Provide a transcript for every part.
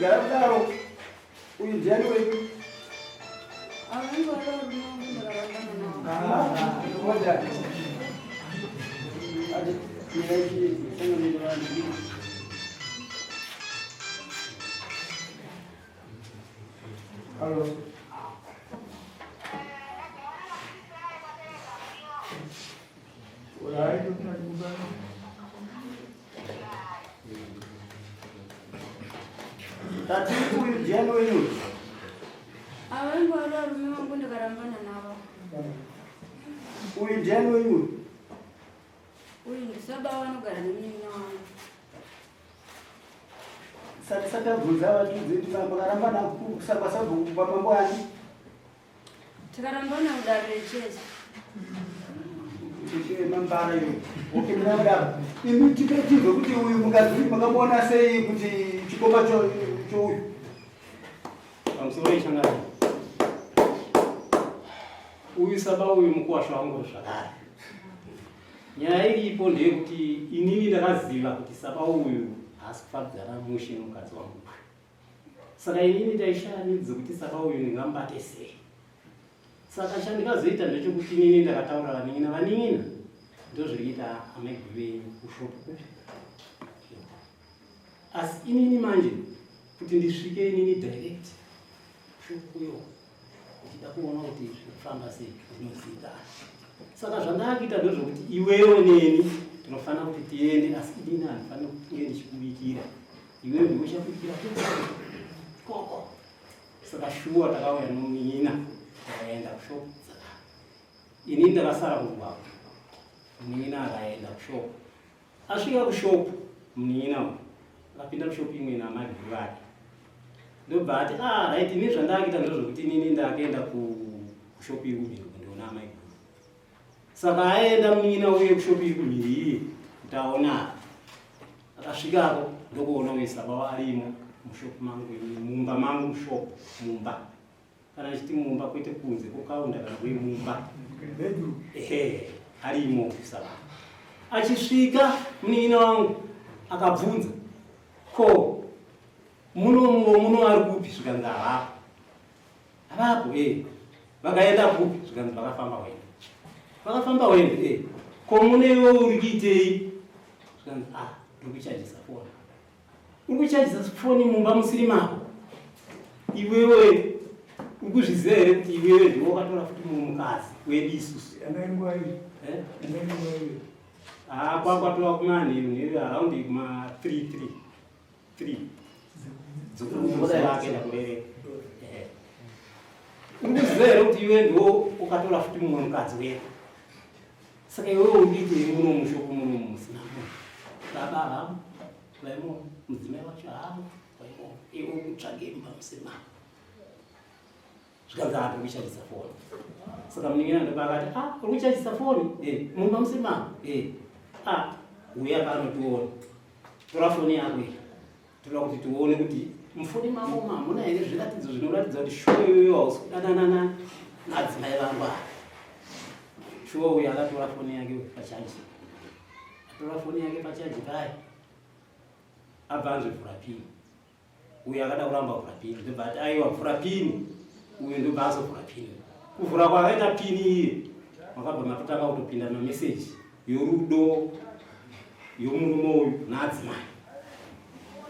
Gara kudaro. Uyu ndiani wenyu? Hello. Tati uyu ndiani wenyu? Avangu vari varume vangu ndakarambana navo. Uyu ndiani wenyu? Uyu ndisaba vanogara nemunin'ina wangu. Sati sati abvunza vatudze kuti makarambana kwasabhuku kwamambo ani? Takarambana kudare rechechi. Chechi yemambara iyo. Okay, muna Imi tipe tizwe kuti uyu mukadzi uyu makamuona sei kuti chikomba chouyu? Pamusoro yechangari. Uyu saba uyu mukuwasha wangu zvakare. Nyaya iripo ndeyekuti inini ndakaziva kuti saba uyu haasi kufambidzana mushe nemukadzi wangu. Saka inini ndaishaya midzi dzekuti saka uyu ndingamubate sei. Saka chandikazoita ndechekuti inini ndakataura vanin'ina vanin'ina ndozviriita amaiguru venyu kushopu kupi. Asi inini manje kuti ndisvike inini direct kushopu kuyo ndichida kuona kuti zviri kufamba sei ndinoziva. Saka zvandakuita ndezvekuti iwewe neni tinofanira kuti tiende asi inini handifaniri kunge ndichikubikira. Iwe ndiwe uchakubikira koko. Saka shuwa takauya nomunin'ina takaenda kushop. Saka ini ndakasara kumugwagwa. Munin'ina akaenda kushop. Asvika kushop munin'ina uyu akapinda mushop imwe namaiguru vake. Ndobva ati ah right ini zvandakuita ndezvekuti inini ndakaenda kushop iri kumhiri kundiona amaiguru. Saka aenda munin'ina uye kushop iri kumhiri iye kuti aonana. Akasvikako ndokuona uye saba arimo mushop mangu mumba mangu mushop mumba kana achiti mumba kwete kunze kukaunda kana kuri mumba ehe arimo saba achisvika munin'ina wangu akabvunza ko muno muno ari kupi zvikanzi havapo havapo e vakaenda kupi zvikanzi vakafamba wenda vakafamba wenda e ko mune iwe uri kuitei zvikanzi ah ndiri kuchajisa foni uri kuchajisa foni mumba musiri mako iwewe uri kuzviziva here kuti iwewe ndiwe wakatora futi mumwe mukadzi wedu isusu eh? ah, kwakwatova kumanheru around kuma 3 3 3 dzekuakaenda kurereka uri kuziva here kuti iwe ndiwo ukatora futi mumwe mukadzi wedu saka iwewe udiitei muno mushoko muno musina munhu baba havamo vaimo mudzimai wacho haamo vaimo iwe ukutsvage imba musina zvikanzi hapi kuchajisa foni saka munin'ina ndopa akati ah uri kuchajisa foni eh mumba musima eh ah uya pano tione tora foni yako iyi toda kuti tione kuti mufoni mako mamuna here zviratidzo zvinoratidza kuti shuwa iyoyo hausi kudanana nadzimai vangu ava shuwa uyo akatora foni yake pachaji atora foni yake pachaji paya abva anzwe vhura pini uyo akada kuramba kuvhura pini ndobva ati aiwa vhura pini uyo ndobva azovhura pini kuvhura kwaakaita pini iye makabva matotanga kutopinda mameseji yorudo yomurume uyu naadzimai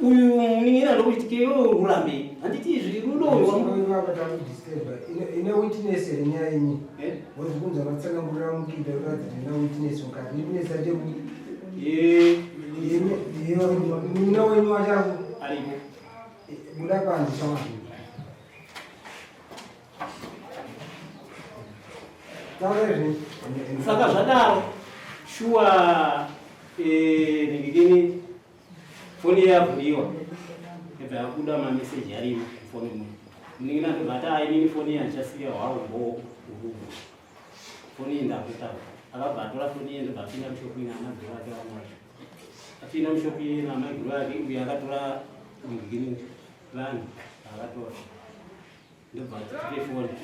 uyu munin'ina ndokuti keyo urambe handiti izvi rudo ine witness here nyaya yenyu eh? wazvikunza matsanangurira mukida kuratidza ina witness mukati witness acho munin'ina wenyu wachako aripo buda panze shamwari Saka zvadaro shuwa eh, ningikini foni yavhuriwa ibva yabuda mameseji arimo kufoni muno munin'ina ndobva ati ah, inini foni iyi handichasiya hwaro bhoo urubu foni iyi ndakutaura akabva atora foni iye ndobva apinda mushopu ine amaguru ake vamwe vacho apinda mushopu iye naamaiguru ake uyo akatora ningikini vanhu akatora ndobva tipe foni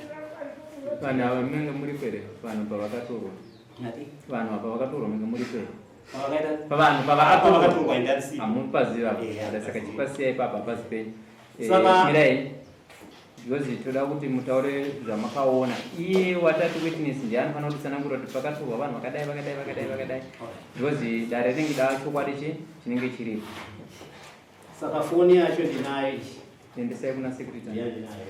vanhu ava menge muri pere vanhu pavakatorwa vanhu ava vakatorwa menge muri pere pavanhu pavakatorwa hamupaziva saka chipasiya ipapa hapazi penyu. Mirai because toda kuti mutaure zvamakaona. Iye watati witness ndiye anofanira kutsanangura kuti pakatorwa vanhu vakadai vakadai vakadai vakadai, because dare rinenge da chokwadi chi chinenge chiripo. Saka foni yacho ndinayo iyi. Endesai kuna secretary. Ndiyo ndinayo.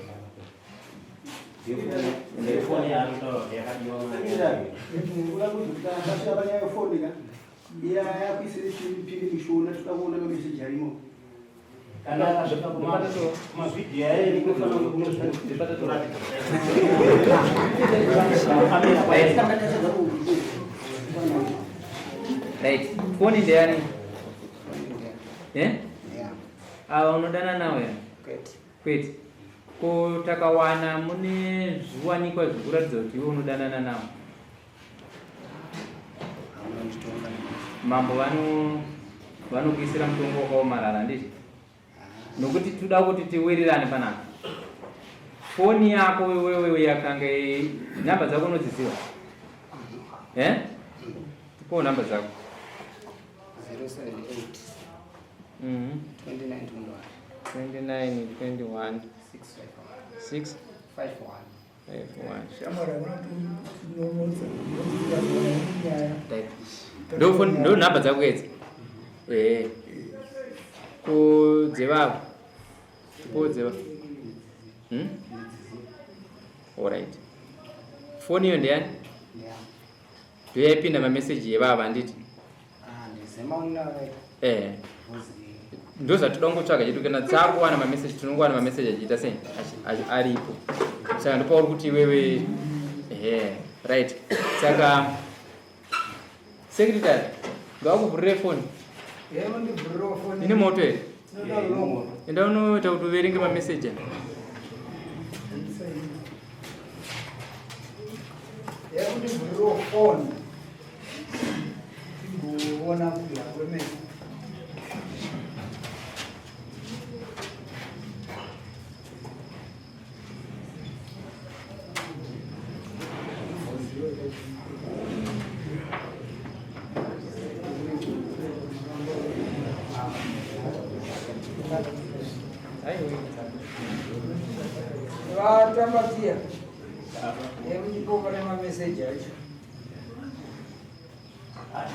Ndiyo foni yaanotaura kuti yakabiwa mari. Kuda kuti tasvika panyaya yefoni ka, iya yakuisire chipiri mishona, toda kuona mameseji arimo. Kana akasvika kumavhidhiyo ayo kunofanira kunoratidza. Right, foni ndeyani? Eh? Ava unodana nawo here? Kwete. Ko takawana mune zviwanikwa zvikuratidza kuti iwe unodanana nawo? Mambo vanokuisira mutongo wakaomarara, handiti? Nokuti toda kuti tiwirirane panapa. Foni yako iwewe yakanga namba dzako unodziziva? Eh? Tipowo namba dzako. 078 29 21 29 21 651 6 51. 51. Shamwari, hakuna tinonotsa nyaya. Right. Ndo phone, ndo namba dzako idzi. Eh. Ko dzevavo? Ko dzeva? Alright. Foni iyo ndeyani? Yeah. Ndo yaipinda mameseji yevava, handiti? Ah, ndizemaonera akaita. Eh. Because Ndo zvatoda kungotsvaga chedu, kana tsakuwana mameseji, tinongowana mameseji achiita sei? Aripo. Saka ndopauri kuti iwewe, ehe, right. Saka secretary ngavakuvhurire foni. Yavandivhurirawo foni. Ine moto here? Tinoda longo. Enda unoita kuti uverenge mameseji aya. Yavandivhurirawo foni. Tingoona kudya kwemene. Vatambatia emuchipopa nemameseji acho.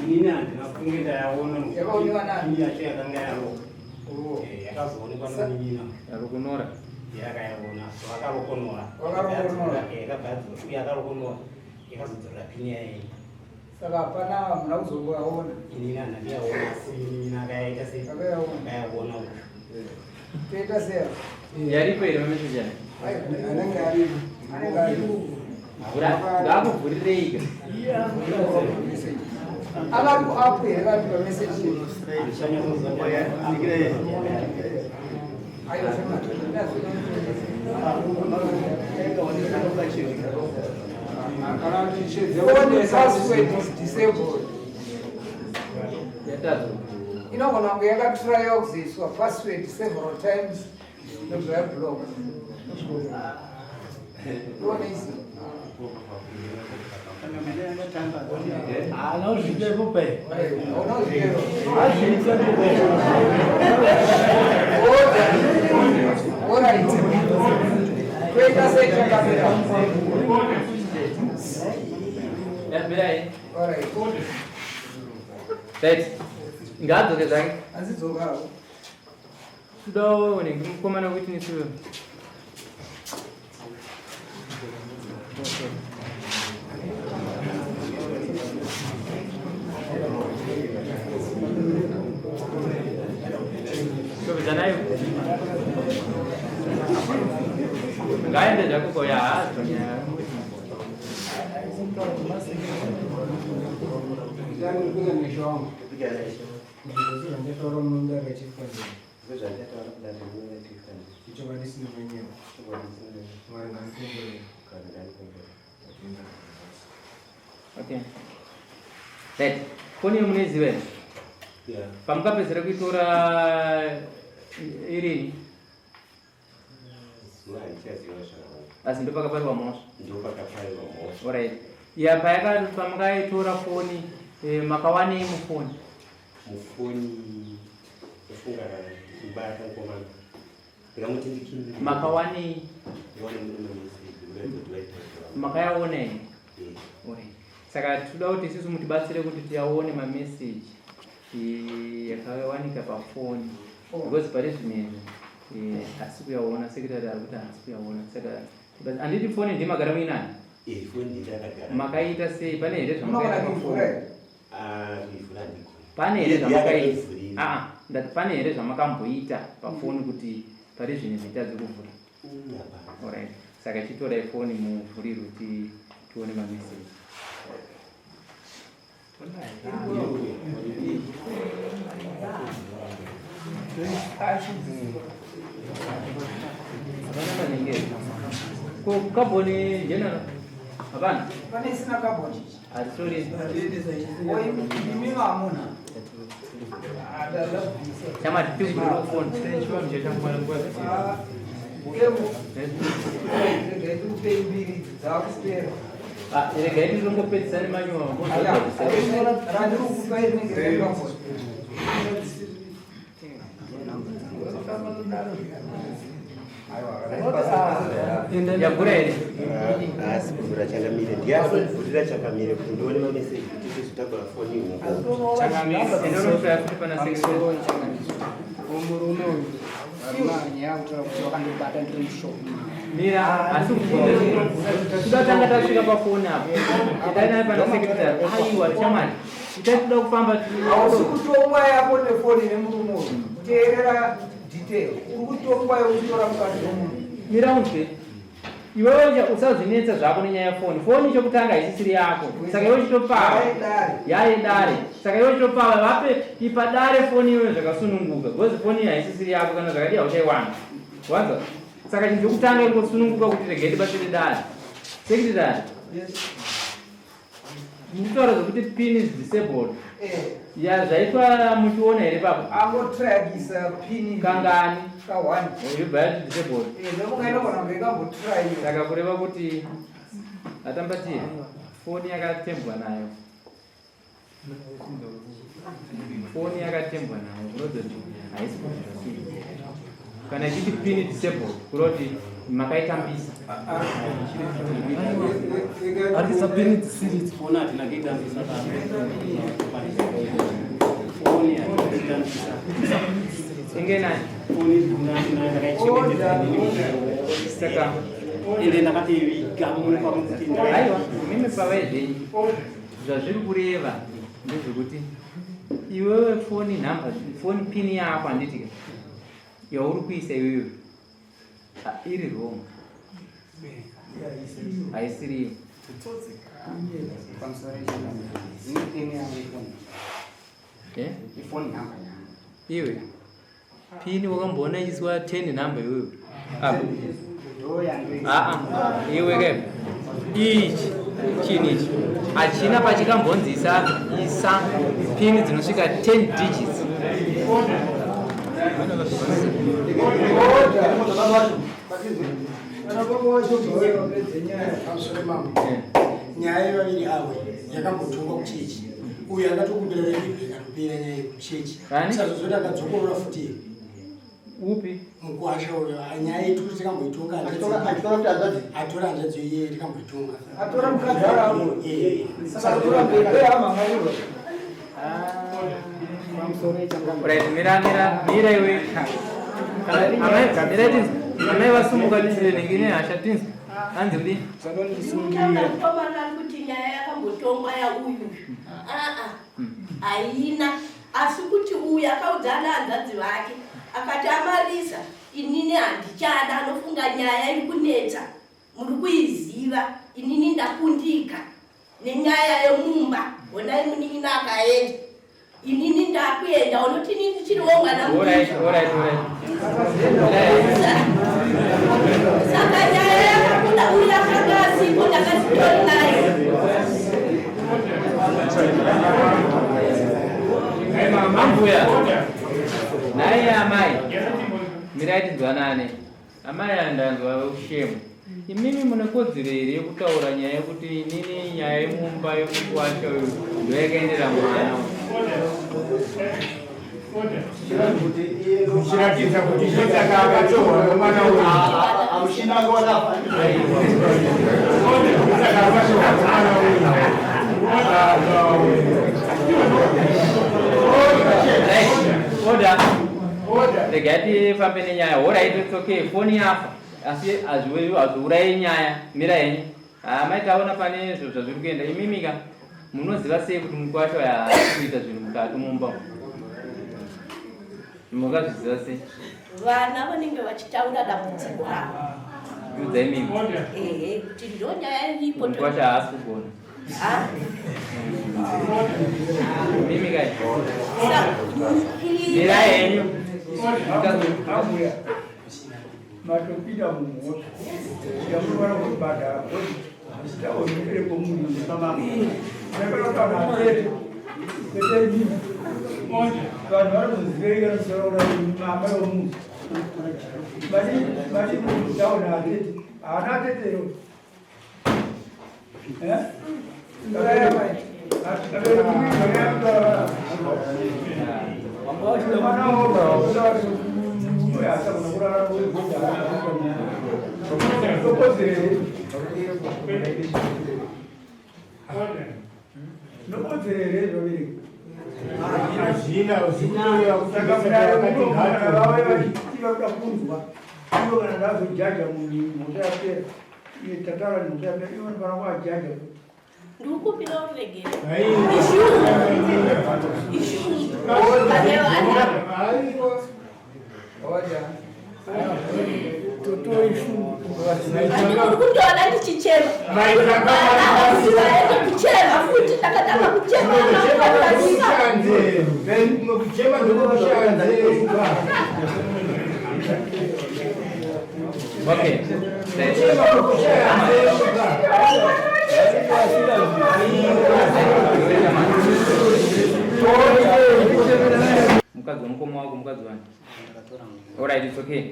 Inini handina kunge ndayaona. Yakaonekwa nani? Ini yacho yakanga yaroka. Oh. Yakazoonekwa nomunyina. Yarokonora. Yakayaona, so akarokonora. Wakarokonora. Yakabva uye akarokonora, yakazodzorera pini yayo. Saka hapana muna kuzongoaona. Inini handina kuyaona, asi munyina akayaita sei? Akayaona. Akayaona uyu. Toita sei? Yaripo here mameseji aya? Anenge aripo. Anenge aripo. Ngakuvhurireika. Akari kuapu here kati pameseji? Aiwa, Kana tichedze phone password is disabled. Yatazo. Inogona kunge yakatraiwa kuzoiswa password several times, ndobva yablock. Ione izi. Haana pe. Hauna kuzvitepo. Hazviite kupe. Alright. Toita sei chakamira? Mirai. Alright. Right. Ngaadzoke zvake. Azidzokawo. Todawo unenge mukomana witness uyo. Topedza nayo. Ngaende zvako koya haazonyaya. Ndikupiga nesho wangu. Ndozvandataura munda rechifanira. Ichokwadi sina mwenyewe. Mwari ngaanikomborere. Tatenda. Okay. Right. Foni iyo munoiziva here? Pamukapedzera kuitora irini? Zuva handichaziva zvangu. Asi ndopakaparirwa mhosva. Ndopakaparirwa mhosva. Alright. Ya, payaka pamakaitora foni, makawanei mufoni? Mufoni, ndofunga kubata mukomana. Ndikamuti ndikinire. Makawanei? Ndiwane mune mameseji kuratidza kuti vaitaura. Makayaona here? Eh. Alright. Saka tinoda kuti isusu mutibatsire kuti tiaone mameseji yakawanika pafoni because pari zvino izvi hasi kuyaona. Secretary ari kuti haasi kuyaona, saka but handiti foni ndimagara muinayo? Eh, foni ndakagara. Makaita sei? Pane here Munogona zvamakaita kuivhura pafoni? here? Ah, kuivhura handikoni. Pane here Iye ndiye zvamakaita? akaivhurira. Aa, ndati pane here zvamakamboita pafoni kuti pari zvino zvitadze kuvhura? Hapana. Alright. Saka chitorai foni muvhurirwe tione mameseji. Hapana manenge. Ko kaboni general? Hapana. Pane isina kaboni. Hatisori. Imi hamuna. Chama tivhurire foni. Regai tikupei mbiri idzi dzakupera. Ah, regai tizongopedzisa nemanyuwa. Randiri kukupai rinenge rakaboni. Yagura here? Haasi kuvhura changamire. Ndiye ari kuvhurira changamire kuti ndione mameseji kuti tizotakura foni huko. Endorotaya futi pana secretary. Murume uyu, varume ava, nyaya yekutaura kuti vakandibata ndiri mushopu. Mira, asi kuda tanga tasvika pafoni apo. Itai naye pana secretary. Aiwa, chamani. Itai kuda kufamba. Hausi kutongwa yako nefoni nemurume uyu. Teerera detail. Uri kutongwa yekutora mukadzi wemunhu. Mira unzwe. Iwewe usazvinetsa zvako nenyaya yefoni. Foni chokutanga haisisiri yako. Saka iwe chitopava. Dare. Yaye dare. Saka iwe chitopava vape ipa dare foni iyoyo zvakasununguka. Because foni iyi haisisiri yako, kana zvakadii hauchaiwana. Wanzwa? Saka chinhu chokutanga ingosununguka kuti regai tibatsire dare. Secretary. Ndikutaura zvokuti pin is disabled. Ya zvaitwa muchiona here papo? Angotragisa pini. Kangani? Ka1. Yobva yati disabled. Ndofunga inogona kunge ikambotraiwa. Saka kureva kuti atambatiye foni yakatembwa nayo. Foni yakatembwa nayo kurodza kuti haisi kuvhura sei. Kana ichiti pin disabled kureva kuti makaitambisa. Foni hatina kuitambisa. Foni hatina kuitambisa. Inge nani? Foni ndakaichengetedza. Saka ende ndakatoiviga mumba mukuti Aiwa, mimi pavai zvenyu. Zvazviri kureva ndezvekuti iwewe foni nhamba, foni pin yako, handiti yauri kuisa iwewe, ah, iri wrong, haisiriyo. Pamusoro ine pini yangu ifoni. Eh? Ifoni namba yangu. Iwe pini wakamboona ichiswa 10 nhamba iwewe apa? Ndo yandoisa. Aa, iwe ke, ichi chinhu ichi hachina pachikambonzi isa pini dzinosvika 10 digits. Kana baba wacho vapedze nyaya. Pamusoro mambo, nyaya yevaviri avo yakambotongwa kuchechi. Uyu akatokumbira revivi ikatopera nyaya yekuchechi. Ani? Sazozoti akadzokorora futi. Upi? Mukwasha uyo, nyaya yetu kuti tikamboitonga. Achitora kuti hanzvadzi? Atora hanzvadzi iye, tikamboitonga. Atora mukadzi aramo. Eh. Saka atora mbebe yamhangarirwa. Pamusoro ichangamire. Right, mira, mira, mira iwe. Amai, mira tinzi. Amai vasumuka tinzi nehasha tinzi. Hanzi kudii? Zvadondisungira. Mukomana ari kuti nyaya yakambotongwa yauyu, aa, haina, asi kuti uyu akaudza ana hanzvadzi vake akati, "Amarisa, inini handichada." Anofunga nyaya iri kunetsa muri kuiziva. "Inini ndakundika nenyaya yemumba. Honai munin'ina akaenda, inini ndakuenda." Unoti inini ndichiriwo mwana Alright, mudiki. alright. Saka nyaya yakabuda, uyu akanga asipo, ndakazitori nayo. Ambuya. Nai amai. Mirai tinzwanane. Amai, andanzwa ushemu. Imimi mune kodzero here yekutaura nyaya yekuti inini nyaya yemumba yekuwasha uyu ndo yakaendera mwana uyu? Zvichiratidza kuti ndosaka akatorwa nomwana uyu. Amushina wakafa. Ndosaka akatorwa nomwana uyu. Order. Regai tifambe nenyaya. Alright, it's okay. Foni yafa. Asi hazviurayi nyaya. Mira henyu. Ah, mai taona pane zvinhu zvazviri kuenda. Imimi ka munoziva sei kuti mukwasha uyu haasi kuita zvinhu mukati mumba umu? Mukazviziva sei? Vana vanenge vachitaura dambudziko ravo. Udzai mimi. Ehe, kuti ndo nyaya iripo. Mukwasha haasi kugona. Ah? Mimi kai. Mira henyu. Ambuya, matopinda mumhosva yamunofanira kubhadhara taonekere pomunhu atete kwete inini. Vanhu vanozozivereka nosaura mama yomunhu mati taona atete haana atetero. Nokodzerere zvabereki. Hazvina. Saka mudare vave vachitiva kuda kunzwa ivo kana ndazojaja munhu mhosva yapera, iye tataura mhosva yapera, ivo vanofanira kuvajaja. Ndikupira uregere. Ishungu. Uri kundiona ndichichema, vaende kuchema futi, ndakatanga kuchema. Kuchema ndokushanze. Okay. Kuchema ndokushanze. Mukadzi wamukoma wako, mukadzi wani? Alright, it's okay.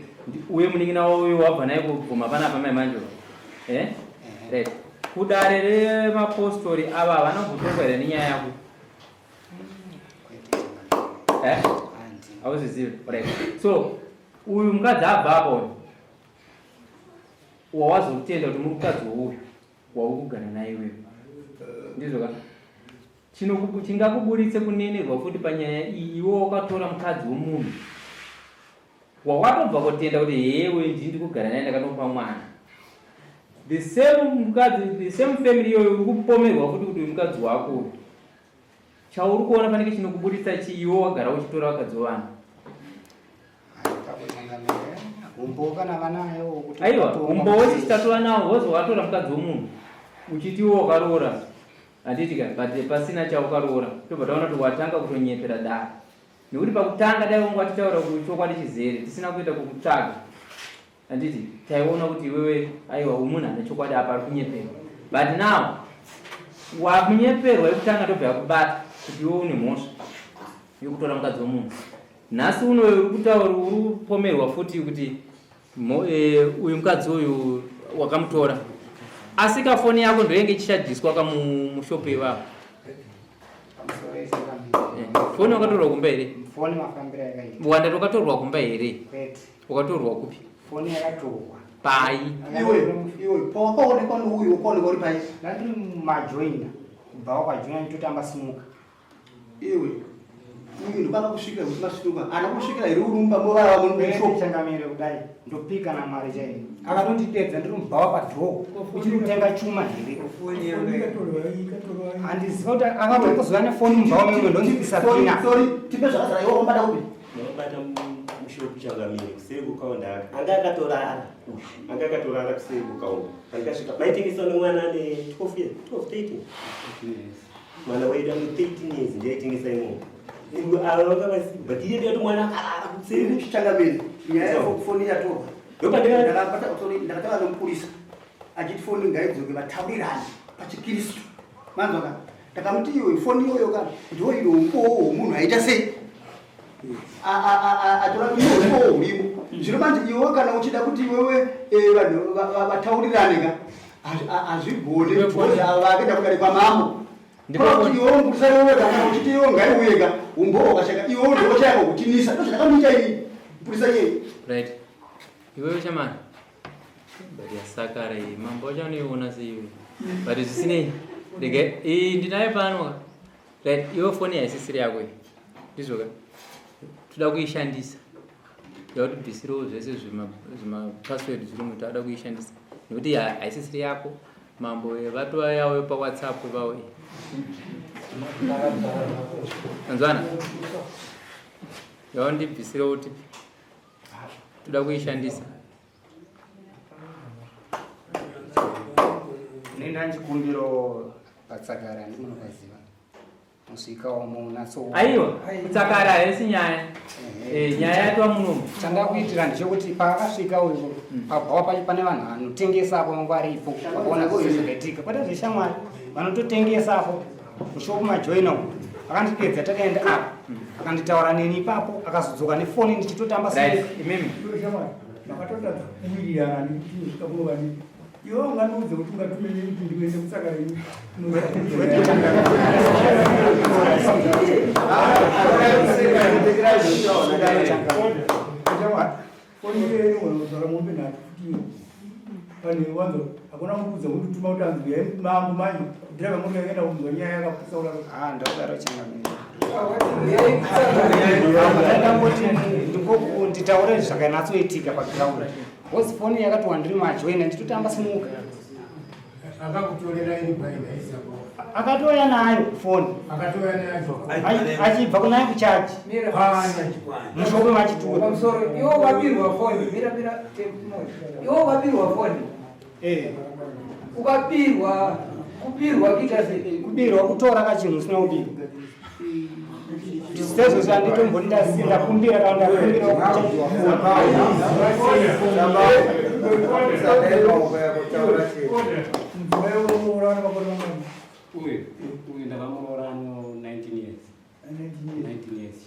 Uye munin'ina uyu wabva naye kubvuma panapa mai manje. Eh? Right. Kudare remapostori ava havana kutongwa here nenyaya yako? Eh? Hauzvizivi. Alright. So, uyu mukadzi abva apa uyu. Wawazokutenda kuti mukadzi wouyu wauri kugara naye iwewe. Ndizvo ka? Chingakuburitse kunenerwa futi panyaya iyi, iwe wakatora mukadzi womunhu wawatobva kutenda kuti hewe ndini kugara naye, ndakatomupa mwana, the same mukadzi, the same family iyoyo uri kupomerwa futi kuti uyu mukadzi wako uyu. Chauri kuona panenge chinokuburitsa chii, iwe wagara uchitora vakadzi vevanhu? Umbowo kana vanayo kuti Aiwa, umbowo chitatu nawo, wozi watora mukadzi womunhu uchiti iwe wakaroora, handiti ka? But pasina chaukaroora, tobva taona kuti watanga kutonyepera dare, nekuti pakutanga dai wanga watitaura kuti chokwadi chizere, tisina kuita kukutsvaga, handiti taiona kuti iwewe aiwa, umunhu ane chokwadi, apa ari kunyepera. But now wamunyeperwa yekutanga, ndobva yakubata kuti iwe une mhosva yekutora mukadzi womunhu. Nhasi uno uri kutaura, uri kupomerwa futi kuti uyu mukadzi uyu wakamutora, asi kafoni yako ndoyenge ichichajiswa kamushopu ivavo. Foni wakatorwa kumba here? Foni mafambiro yakaita. Wandati wakatorwa kumba here? Kwete. Wakatorwa kupi? Foni yakatorwa. Pai? Iwe, iwe, pawakaonekwa nouyu, wakaonekwa uri pai? Ndandiri mumajoina, kubva wakwajoina nditotamba simuka. Iwe, uyu ndopanga kusvikira kuti masvinuka ana kusvikira here uri mumba movava mushop? Changamire, kudai ndopika namwari chaiyo, akatondipedza ndiri mubhawa padhoo, uchiri kutenga chuma here? Handiziva kuti akatongozouya nefoni mubhawa memwe, ndonzisapina. Sorry, tipe zvakazara. Iwe wambada kupi? Ndakabata mushopu, changamire, kuseri kukaunda. Anga akatorara, anga akatorara kuseri kukaunda. Pandikasvika maitengesa nemwana ane 12 years, 12, 13, mwana wedu ane 13 years, ndiaitengesa imomo. Ava vanga vasi, but iye ndikati mwana akarara kuseri. Changamire, nyaya yefoni yatorwa. Ndopandika- Sorry, ndakataura nomupurisa achiti foni ngaidzoke, vataurirane pachikristu. Manzwa ka? Ndakamuti iwe, foni iyoyo ka ndo ino umbowo hwomunhu aita sei atora, ino umbowo hurimo. Zvino manje iwewe kana uchida kuti iwewe vanhu vataurirane ka, hazvigone because ava vakaenda kudare kwamambo. Ndiko iwe mupurisa iwe kana uchiti iwe ngaiuye ka umbowo wakashaka iwe ndochayako kutinisa ndozvandakamuita ini mupurisa iyeye. Right. Iwewe chamani. But yasakara iyi mambo wacho anoiona seiwe. But zvisinei. Rega iyi ndinayo pano ka. Right, iwe foni haisisiri yako iyi. Ndizvo ka. Toda kuishandisa. Toda kuti bvisirewo zvese zvima zvima password zviri mu toda kuishandisa. Nekuti haisisiri yako. Mambo vatova yawo pa WhatsApp vawo. Anzwana. Yawo ndibvisirewo tipi. Toda kuishandisa. Nenda chikumbiro patsakara ndimunopaziva. Musvikawo munatso. Aiwa, kutsakara haisi nyaya. Eh, nyaya yatwa munomu. Chandakuitira ndechekuti paakasvika uyu pabhawa pacho pane vanhu vanotengesa apo vangu varipo vakaona zvose zvakaitika. Kwete zveshamwari vanototengesa apo mushopu majoina umu. Akandipedza takaenda apo akanditaura neni ipapo akazodzoka nefoni ndichitotamba Right, imimi. Makatotadza kuwirirana nekuti nosvika kuno Iwe ungandiudze kuti ungatume nini kuti ndikuende kutsaka renyu. Foni iyoyo inogona kuzvara mombe nhatu futi iyo. Pane wanzo hakuna kuudza kundituma kuti anzi uyai mambo manje dhiraiva mota yakaenda kunzwa nyaya yakapusa kudaro. Ah, ndakudaro changamire. Ndangoti nditaure zvakanatsoitika paground. Because phone yakati wandiri majoina ndichitotamba simuka. Akakutorera iri bhaina isako. Akatouya nayo phone. Akatouya nayo. Achibva kunayo kuchaji. Mushope machitura. Pamusoro iwo wabirwa phone. Mira mira Iwo wabirwa phone. Eh. Ukabirwa kubirwa kuita sei? Kubirwa kutora kachinhu usina kubirwa. Sezvo zvanditomboti ndakumbira kana ndakumbira kuchanjiwa Uyu uyu ndakamuroora ano 19 years. 19 years.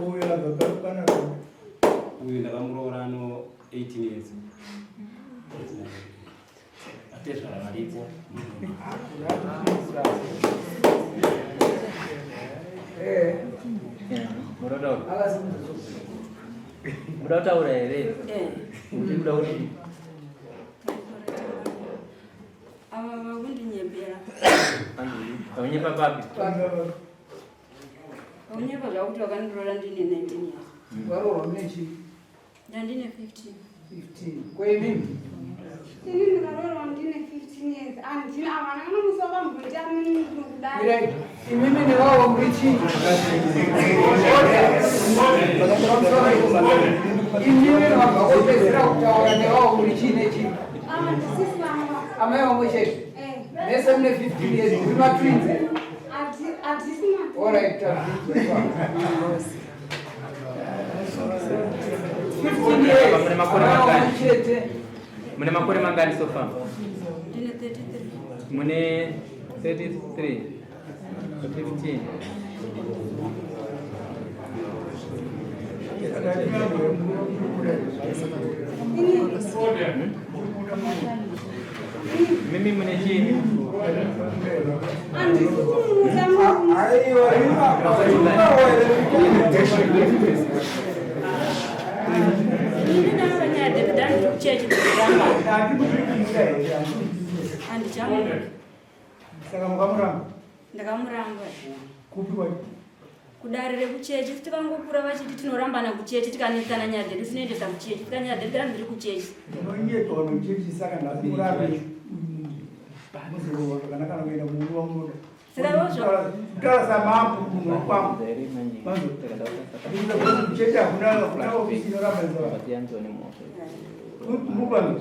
Uyu abva panapa. Uyu ndakamuroora ano 18 years. Atezvara varipo. Muda kutaura here? Kuti muda kuti Ava vakundinyepera. Vakunyepa papi? Vakunyepa zvakuti vakandiroora ndine 19 years. Varoorwa mune chii? Ndandine 15. 15. Kweimimi? Ini ndakaroorwa ndine 15 years. Handina havana kana musi wakamboti amini kudai. Mirai, imimi nevavo muri chii? Imimi vabva kopedzera kutaura nevavo muri chii nechii? Ava ndisisi vangu. Amai vamwe chete? Eh. Mese mune 15 years, muri matwins? Hatisi ma. All right, tabvunzwa. 15 years. Mune makore mangani? Chete. Mune makore mangani so far? Ndine 33. Mune 33. 15. Mimi mune chii? Handisi kumuudza munhu. Ini ndakava nyaya David andiri kuchechi ndikuramba. Handichamuda. Saka mukamuramba Ndakamuramba. kupi kwacho? Kudare rekuchechi tikangokura vachiti tinorambana kuchechi tikanetsana nyaya dzedu tinoendesa kuchechi tika nyaya dzedu ndiri kuchechi. Unonyepa unochechi saka nhasi murambe muzorowa zvakanaka kuenda kumuruwa munoda. Saka vozvo Kutaura samambo munhu kwangu. Kuchechi hakuna hakuna ofisi inoramba Mubano.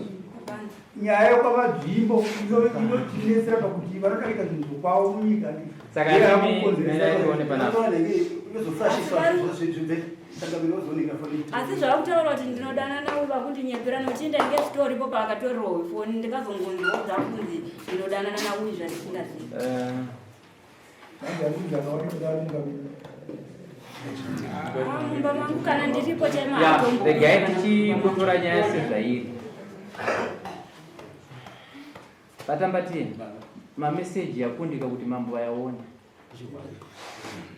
Nyaya yekwamadzvimbo inotinetsera pakuti vanotarika zvinhu kwavo munyika. Saka imi mirai tione panapa. Asi zvavakutaura kuti ndinodanana navo vakundinyepera nokuti ndainge zvitoripo paakatorerwa foni ndikazongonzwa zvakunzi ndinodanana navo zvandisingazivi. Mumba mangu kana ndiripo chema Ya, regai tichimbotora nyaya sezvairi. Vatambatie. Mameseji yakundika kuti mambo vayaone.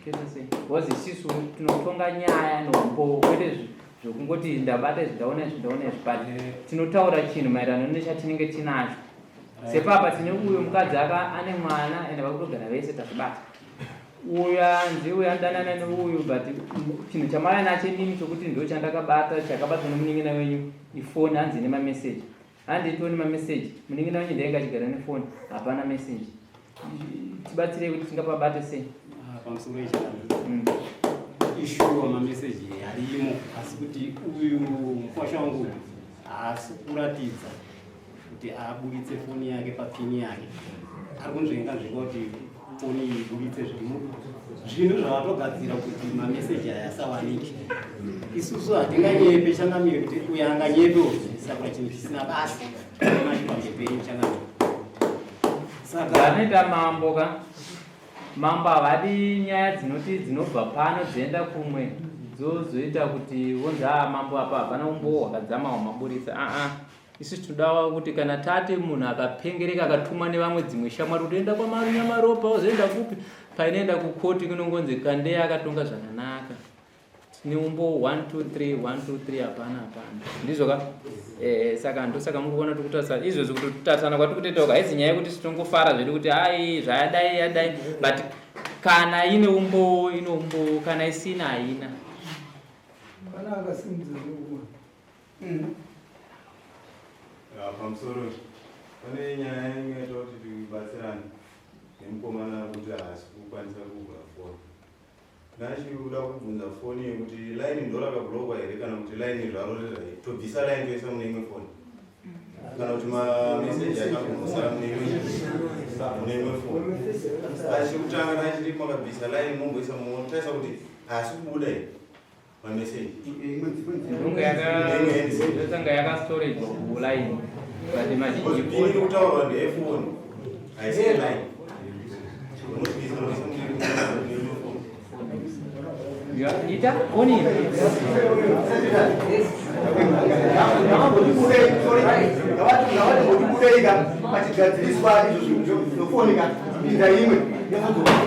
Toita sei? Because isisu tinotonga nyaya noumbowo kwete zvekungoti ndabata izvi ndaona izvi ndaona izvi but tinotaura chinhu maererano nechatinenge tinacho. Sepapa tine uyo mukadzi aka ane mwana ende vakutogara vese tazvibata. Uyu anzi uyu anodanana neuyu but chinhu chamauya nacho inini chokuti ndo chandakabata chakabatwa nemunin'ina wenyu ifoni hanzi ine mameseji. Handi tione mameseji munin'ina wenyu ndainge achigara nefoni hapana meseji. Tibatsirei kuti tingapabate sei. Ah, pamusoro ishuwa mameseji arimo asi kuti uyu mukwasha wangu uyu haasi kuratidza kuti aburitse foni yake papini yake ari kunzvenga nzvenga kuti foni iyi iburitse zvirimo zvinhu zvavatogadzira kuti mameseji aya asawanike isusu hatinganyepe changamire kuti uyo anganyepe saka chinhu chisina basa manje penyu changamire saka anoita mambo ka mambo havadi nyaya dzinoti dzinobva pano dzienda kumwe dzozoita kuti vonzi aa mambo apa hapana umbowo hwakadzama hwamaburitsa aa Isu tinoda kuti kana tati munhu akapengereka akatumwa nevamwe dzimwe shamwari kuti enda kwamarunyamaropa ozoenda kupi painoenda kukoti kunongonzi kandeya akatonga zvakanaka tine umbo 1 2 3 1 2 3 hapana hapana ndizvo ka eh, saka ndosaka muri kuona tikutarisa izvozvi kuti kutarisana kwatiri kutoita uku haizi nyaya yekuti tongofara zvedu kuti ai zvayadai yadai but kana ine umbowo ine umbowo kana isina haina Kana akasimudza ndokuona. Pamusoro pane nyaya ingaita kuti tibatsirane nemukomana ari kuti haasi kukwanisa kuvhura foni. Ndachikuda kubvunza foni yekuti line ndo rakablokwa here kana kuti line zvaro rezvai tobvisa line toisa mune imwe foni kana kuti mameseji akambosara mune imwe foni. Asi chekutanga ndachiti makabvisa line momboisa motarisa kuti haasi kubuda here Yotanga yakastorejwa kuline but mazhinji iri kutaurwa ndeyefoni haisi line. Ita oni ngavatibudeika pachigadziriswa izvo zvofoni ka pinda imwe yozodzoka.